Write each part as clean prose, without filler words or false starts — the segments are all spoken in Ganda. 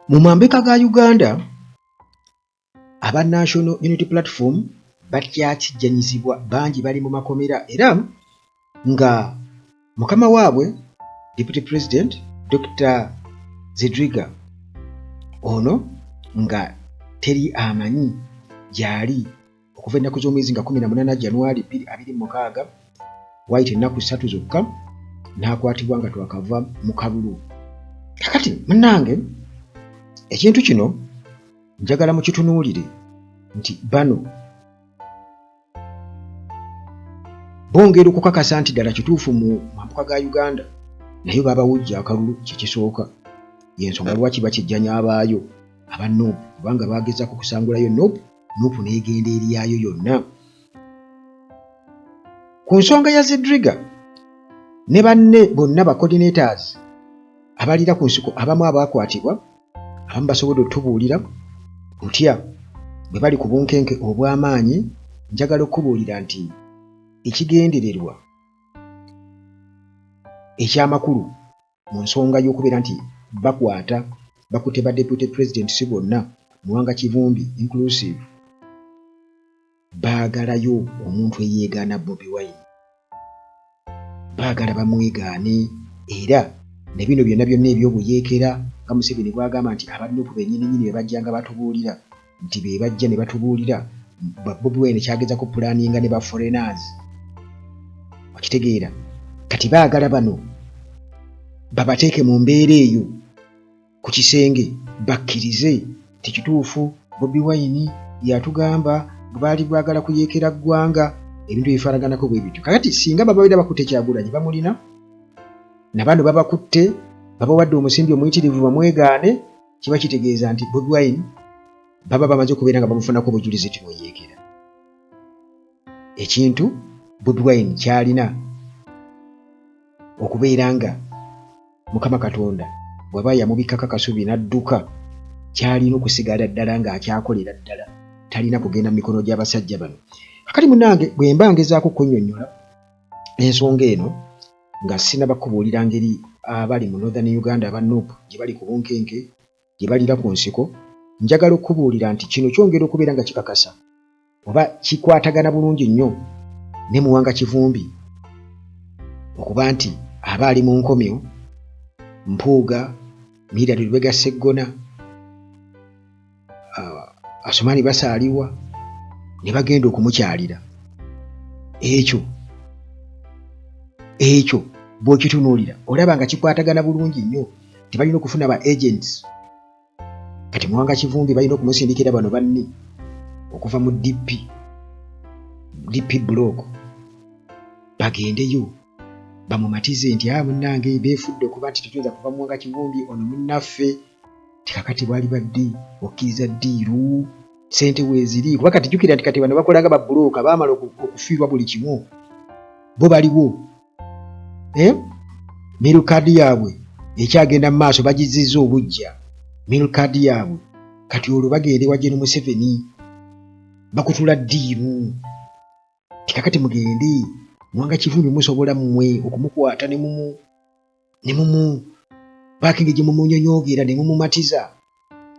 Mu mambika ga Uganda, aba National Unity Platform bakyakijjanyizibwa, bangi bali mu makomera era nga mukama waabwe Deputy President Dr. Zedriga ono nga teri amanyi gyali okuva ennaku z'omwezi nga 18 January 2026, wayita ennaku 3 zokka n'akwatibwa nga twakava mu kalulu. Kakati munnange, ekintu kino njagala mukitunuulire nti bano bongera okukakasa nti ddala kituufu mu mambuka ga Uganda naye babawujja akalulu. Kyekisooka y'ensonga lwaki bakijjanya abaayo aba NUP, kubanga bagezaako kusangulayo NUP, NUP n'egenda eryayo yonna. Ku nsonga ya Zedriga ne banne bonna ba coordinators abalira ku nsiko, abamu abakwatibwa, abamu basobodde otubuulira butya bwe bali ku bunkenke obw'amaanyi. Njagala okubuulira nti ekigendererwa ekyamakulu mu nsonga y'okubeera nti bakwata bakutte ba deputy president si bonna, Muwanga Kivumbi inclusive, baagalayo omuntu eyeegaana Bobi Wine, baagala bamwegaane. Era ne bino byonna byonna ebyobuyeekera nga Museveni bw'agamba nti aba NUP bennyini nnyini be bajjanga batubuulira nti be bajja ne batubuulira ba Bobi Wine kyagezako pulaninga ne ba foreigners, okitegeera? Kati baagala bano babateeke mu mbeera eyo ku kisenge bakkirize nti kituufu Bobi Wine yatugamba bwe baali bwagala kuyeekera ggwanga, ebintu ebifaanaganako bwe bityo. Kakati singa bababeera bakutte Kyagulanyi bamulina, na bano babakutte babawadde omusimbi omuyitirivu bamwegaane, kiba kitegeeza nti Bobi Wine baba bamaze okubeera nga bamufunako obujulizi ti muyeekera. Ekintu Bobi Wine kyalina okubeera nga Mukama Katonda bw'aba yamubikkako akasubi n'adduka, kyalina okusigala ddala ng'akyakolera ddala, talina kugenda mu mikono gy'abasajja bano. Kakati munnange, bwe mba ngezaako okunnyonnyola ensonga eno nga sinnaba kubuulira ngeri abali mu Northern Uganda aba NUP gye bali ku bunkenke, gye balira ku nsiko, njagala okukubuulira nti kino kyongera okubeera nga kikakasa oba kikwatagana bulungi nnyo ne Muwanga Kivumbi okuba nti aba ali mu nkomyo. Mpuuga, Miirad Lubega Sseggona, Asumani Basaaliwa ne bagenda okumukyalira. Ekyo bw'okitunuulira olaba nga kikwatagana bulungi nnyo nti balina okufuna ba agents. Kati Muwanga Kivumbi balina okumusindikira bano banne okuva mu DP block bagendeyo bamumatize nti a munnange beefudde okuba nti tetuyinza kuva Muwanga Kivumbi ono munnaffe, ti kakati bwali badde okkiriza ddiiru ssente weeziri, kuba kati jjukira nti kati bano bakola nga babbulooka baamala okufiirwa buli kimu, bo baliwo meal card yaabwe ekyagenda mu maaso, bagizizza obuggya meal card yaabwe. Kati olwo bagenda ewa Gen Museveni bakutula ddiiru ti kakati mugende Muwanga Kivumbi musobola mmwe okumukwata ne mumu ne mumu baako engeri gye mumunyonyoogera ne mumumatiza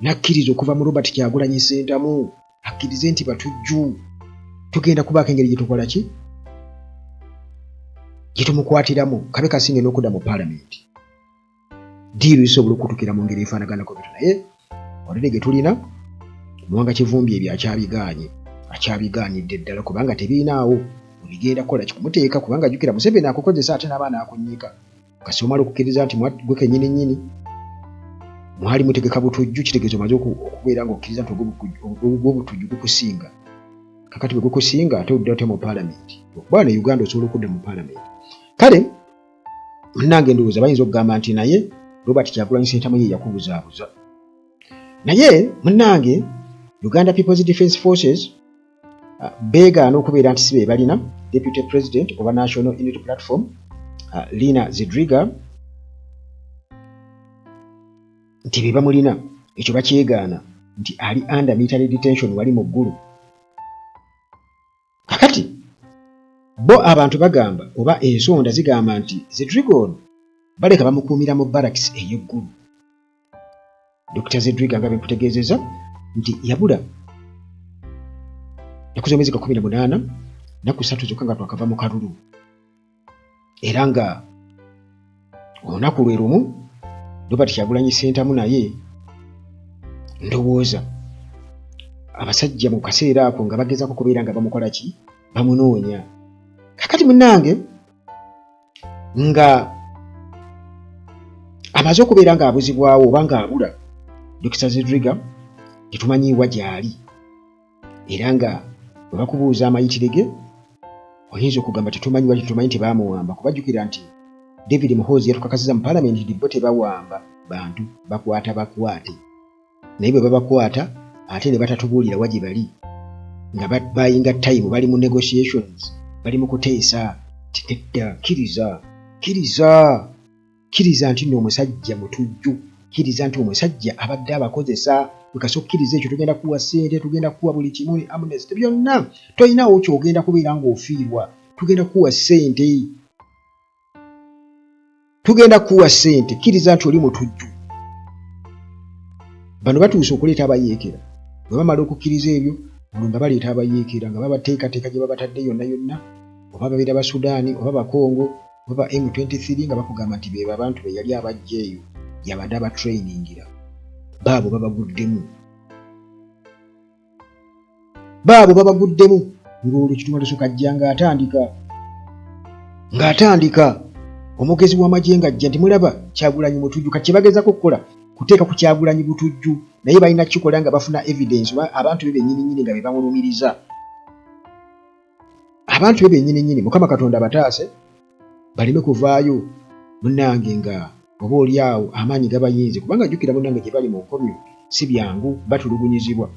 n'akkiriza okuva mu Robert Kyagulanyi Ssentamu, akkirize nti batujju, tugenda kubaako engeri gye tukola ki gye tumukwatiramu kabe kasinge n'okudda mu paalamenti. Ddiiru zisobola okutukira mu ngeri efaanaganako bityo, naye olere ge tulina Muwanga Kivumbi ebyo akyabigaanye, akyabigaanidde ddala, kubanga tebirinaawo webigenda kukola kikumuteeka, kubanga jjukira Museveni akukozesa ate n'abaana akunyiika kasi omala okukkiriza nti gwe kennyini nnyini mwali mutegeka butujju, kitegeeza omaze okubeera ng'okkiriza nti ogw'obutujju gukusinga. Kakati bwe gukusinga ate odda otya mu paalamenti? Okuba ne Uganda osobola okudda mu paalamenti. Kale munnange, ndowooza bayinza okugamba nti naye Robert Kyagulanyi Ssentamu ye yakubuzaabuza, naye munnange Uganda People's Defence Forces beegaana okubeera nti si be balina deputy president oba National Unity Platform, Lina Zedriga, nti be bamulina. Ekyo bakyegaana nti ali under military detention wali mu ggulu. Kakati bo abantu bagamba oba ensonda zigamba nti Zedriga ono baleka bamukuumira mu barracks ey'eggulu. Dr Zedriga nga bwenkutegeezeza nti yabula naku z'omwezi ga 18, naku 3 zokka nga twakava mu kalulu, era nga olunaku lwe lumu Robert Kyagulanyi Ssentamu naye ndowooza abasajja mu kaseera ako nga bagezaako kubeera nga bamukola ki, bamunoonya. Kakati munnange nga amaze okubeera ng'abuzibwawo oba ng'abula, Dokita Zedriga tetumanyiiwa gy'ali, era nga bwe bakubuuza amayitire ge oyinza okugamba tetumanyi wali, tetumanyi nti baamuwamba, kuba jjukira nti David Muhoozi yatukakasiza mu palamenti nti bo tebawamba bantu, bakwata bakwate, naye bwe babakwata ate ne batatubuulira wa gye bali, nga bayinga time, bali mu negotiations, bali mu kuteesa. Nedda, kkiriza, kkiriza, kkiriza nti nno omusajja mutujju, kkiriza nti omusajja abadde abakozesa. Bwekasa okkiriza ekyo, tugenda kuwa ssente, tugenda kuwa buli kimu, amnesty, byonna, tolinawo kyogenda kubeera ng'ofiirwa, tugenda kuwa ssente, tugenda kuwa ssente, kkiriza nti oli mutujju. Bano batuuse okuleeta abayeekera. Bwe bamala okukkiriza ebyo, olwo nga baleeta abayeekera nga babateekateeka gye babatadde yonna yonna, oba babeera ba Sudaani oba Bakongo oba ba M23, nga bakugamba nti be abantu be yali abajja eyo yabadde abatrainingira. Baabo babaguddemu, baabo babaguddemu, ng'olwo Kitumatusu kajja ng'atandika omwogezi w'amagye ng'ajja nti mulaba Kyagulanyi mutujju. Kati kye bagezaako okukola kuteeka ku Kyagulanyi butujju, naye balina kukikola nga bafuna evidence oba abantu be bennyini nnyini nga be bamulumiriza, abantu be bennyini nnyini. Mukama Katonda bataase baleme kuvaayo munnange nga oba oli awo amaanyi gabayinze, kubanga jjukira munnange gye bali mu nkomyo si byangu, batulugunyizibwa.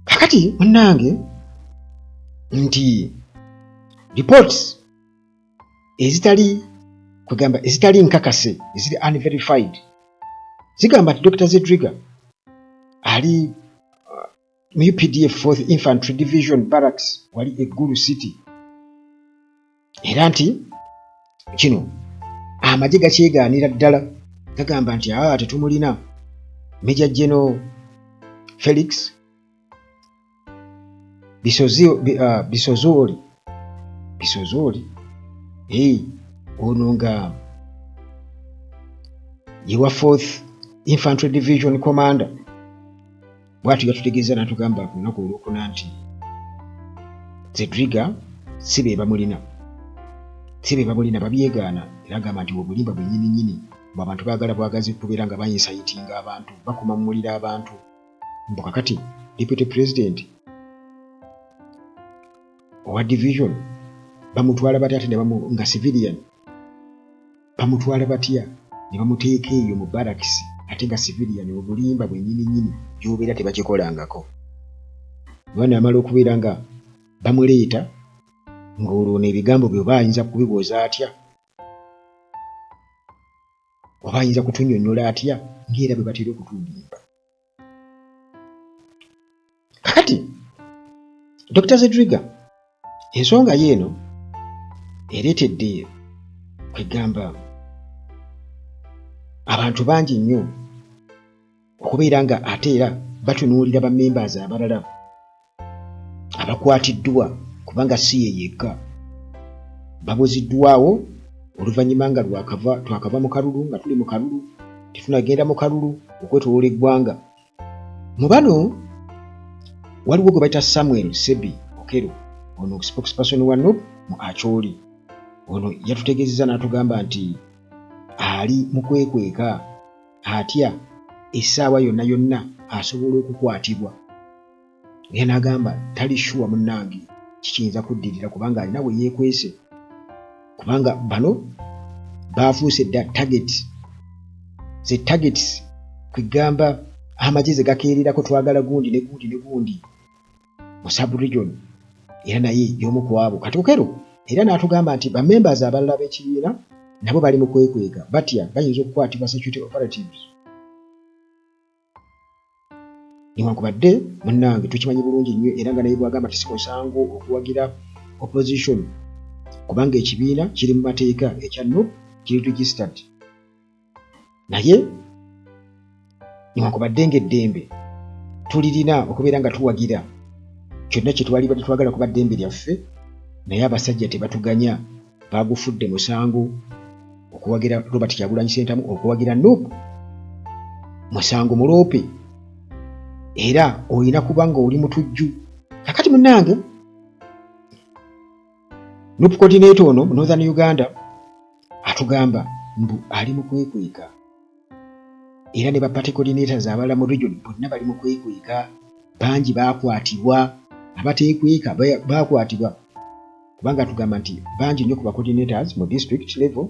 Kakati munnange nti reports ezitali kwegamba ezitali nkakase, eziri unverified, zigamba nti Dr Zedriga ali mu UPDF 4th Infantry Division Barracks wali e Gulu City, era nti kino amagye gakyegaanira ddala, gagamba nti aa tetumulina. Major General Felix Bisozoli, hey, ono nga yewa 4th Infantry Division Commander, bw'atyo yatutegeeza n'atugamba ku lunaku olwokuna nti Zedriga si be bamulina, si be bamulina, babyegaana. Era agamba nti obulimba bwennyini nnyini bwe abantu baagala bwagazi kubeera nga bayincitinga abantu, bakuma mu muliro abantu. Mbu kakati deputy president owa division bamutwala batya ate nga civilian? Bamutwala batya ne bamuteeka eyo mu barracks ate nga civilian? Obulimba bwennyini nnyini, gy'obeera tebakikolangako. Banaamala okubeera nga bamuleeta, ng'olwo n'ebigambo bye oba ayinza kubiwoza atya, oba ayinza kutunnyonnyola atya, ng'era bwe batera okutulimba. Kakati Dr Zedriga ensonga ye eno ereetedde kwegamba abantu bangi nnyo okubeera nga ate era batunuulira ba members abalala abakwatiddwa, kubanga si ye yekka babuziddwawo oluvannyuma nga twakava mu kalulu, nga tuli mu kalulu, tetunagenda mu kalulu okwetoloola eggwanga. Mu bano waliwo gwe bayita Samuel Sebi Okero, ono spokesperson wa NUP mu Acholi. Ono yatutegeezezza n'atugamba nti ali mu kwekweka, atya essaawa yonna yonna asobola okukwatibwa, era n'agamba tali sure munnange kikiyinza kuddirira, kubanga alina we yeekwese, kubanga bano baafuuse dda target, ze targets, kwegamba amagye ze gakeererako, twagala gundi ne gundi ne gundi mu sub-region, era naye y'omu ku abo. Kati Okero era n'atugamba nti bamembers abalala b'ekibiina nabo bali mu kwekweka, batya bayinza okukwatibwa security operatives, newankubadde munnange tukimanyi bulungi nnyo, era nga naye bwagamba ti si musango okuwagira opposition, kubanga ekibiina kiri mu mateeka, ekya NUP kiri registered, naye Newankubadde ng'eddembe tulirina okubeera nga tuwagira kyonna kye twalibadde twagala kuba ddembe lyaffe, naye abasajja tebatuganya, baagufudde musango okuwagira Robert Kyagulanyi Ssentamu, okuwagira NUP musango muloope, era olina kuba nga oli mutujju. Kakati munnange, NUP coordinator ono mu Northern Uganda atugamba mbu ali mu kwekweka, era ne ba party coordinators abalala mu region bonna bali mu kwekweka. Bangi bakwatibwa, abateekweka bakwatibwa, kubanga atugamba nti bangi nnyo ku ba coordinators mu district level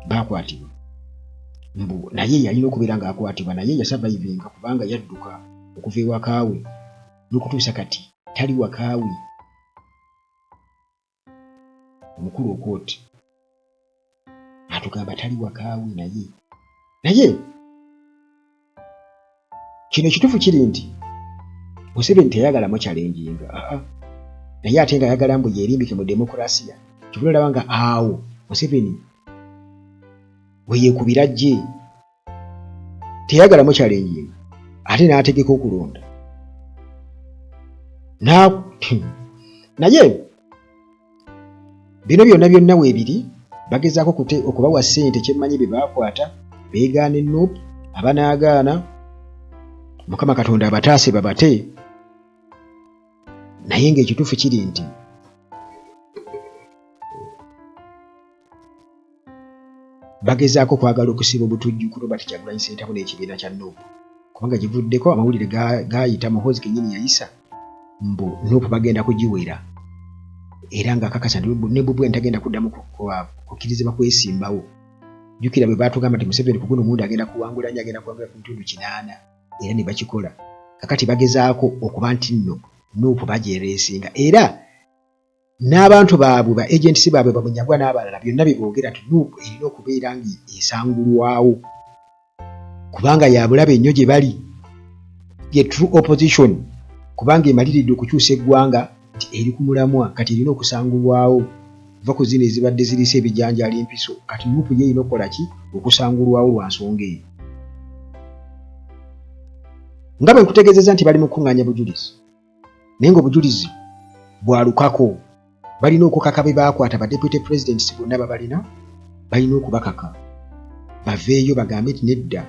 bakwatibwa. Mbu naye yalina okubeera ng'akwatibwa, naye yasurvivinga kubanga yadduka okuva ewaka we, n'okutuusa kati tali waka we. Omukulu Okwot atugamba tali wakaawe. Naye kino ekituufu kiri nti Museveni teyayagala mukyalenjinga, aa, naye ate nga ayagala mbu yeerimbike mu demokurasiya. Kyova olaba nga awo Museveni we yeekubira jje, teyayagala mukyalenjinga, ate n'ategeka okulonda. Naye bino byonna byonna weebiri, bagezaako okubawa ssente. Kyemmanyi bye baakwata beegaana eNUP, abanaagaana Mukama Katonda abataase babate. Naye ng'ekituufu kiri nti bagezaako okwagala okusiba obutujju ku Robert Kyagulanyi Ssentamu n'ekibiina kya NUP, kubanga givuddeko amawulire gaayita, Muhoozi kennyini yayisa mbu NUP bagenda kugiwera, era ng'akakasa nti ne Bobi Wine tagenda kuddamu kukkirizibwa kwesimbawo. Jjukira bwe baatugamba nti Museveni ku guno omulundi agenda kuwangula nnyo, agenda kuwangula ku bitundu 80, era ne bakikola. Kakati bagezaako okuba nti nno NUP bagyereesinga, era n'abantu baabwe, ba agents baabwe, bamunyagwa n'abalala, byonna bye boogera nti NUP erina okubeera nga esangulwawo kubanga ya bulabe nnyo gye bali, ye true opposition, kubanga emaliridde okukyusa eggwanga, nti eri ku mulamwa, kati erina okusangulwawo. Va ku zino ezibadde ziriisa ebijanjaalo empiso, kati NUP ye erina okukola ki? Okusangulwawo lwa nsonga eyo. Nga bwe nkutegeezezza nti bali mu kukuŋŋaanya bujulizi, naye ng'obujulizi bwalukako, balina okukaka be baakwata, ba deputy presidents bonna babalina, balina okubakaka baveeyo bagambe nti nedda,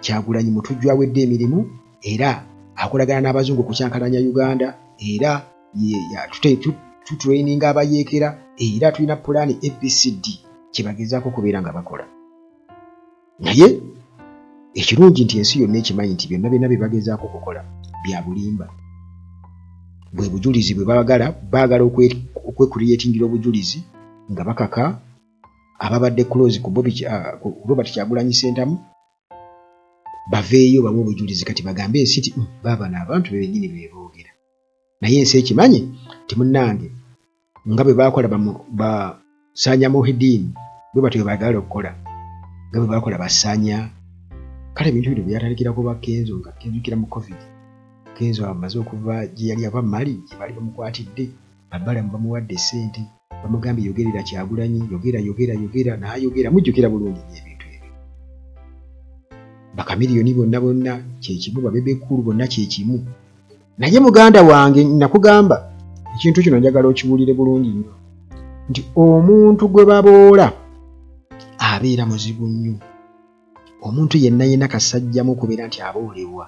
Kyagulanyi mutujju awedde emirimu, era akolagana n'abazungu okukyankalanya Uganda, era tutraininga abayeekera, era tulina pulaani ABCD. Kyebagezaako okubeera nga bakola. Naye ekirungi nti ensi yonna ekimanyi nti byonna byonna bye bagezaako okukola bya bulimba. Bwe bujulizi bwe baagala, baagala okwecreatingira obujulizi nga bakaka ababadde close ku Bobi, ku Robert Kyagulanyi Ssentamu baveeyo bawe obujulizi, kati bagambe ensi nti baabano abantu be bennyini be boogera. Naye ensi ekimanyi nti munnange, nga bwe baakola basanya Muhideen, bwe batyo bwe baagala okukola nga bwe baakola basanya. Kale ebintu bino byatandikira ku ba Kenzo, nga kenzukira mu COVID, Kenzo amaze okuva gye yali ava Mali gye baali bamukwatidde, babalamu bamuwadde essente, bamugambye yogerera Kyagulanyi, yogera, yogera, yogera, n'ayogera. Mujjukira bulungi nnyo ebintu ebyo. Bakamiliyoni bonna bonna kyekimu, babebekulu bonna kyekimu. Naye muganda wange, nakugamba ekintu kino, njagala okiwulire bulungi nnyo nti omuntu gwe baboola abeera muzibu nnyo. Omuntu yenna yenna kasajjamu okubeera nti aboolebwa,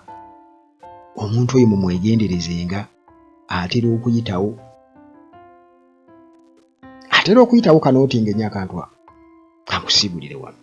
omuntu oyo mumwegenderezenga, atera okuyitawo, atera okuyitawo. Kanootinga ennyo akantu ako, kankusiibulire wano.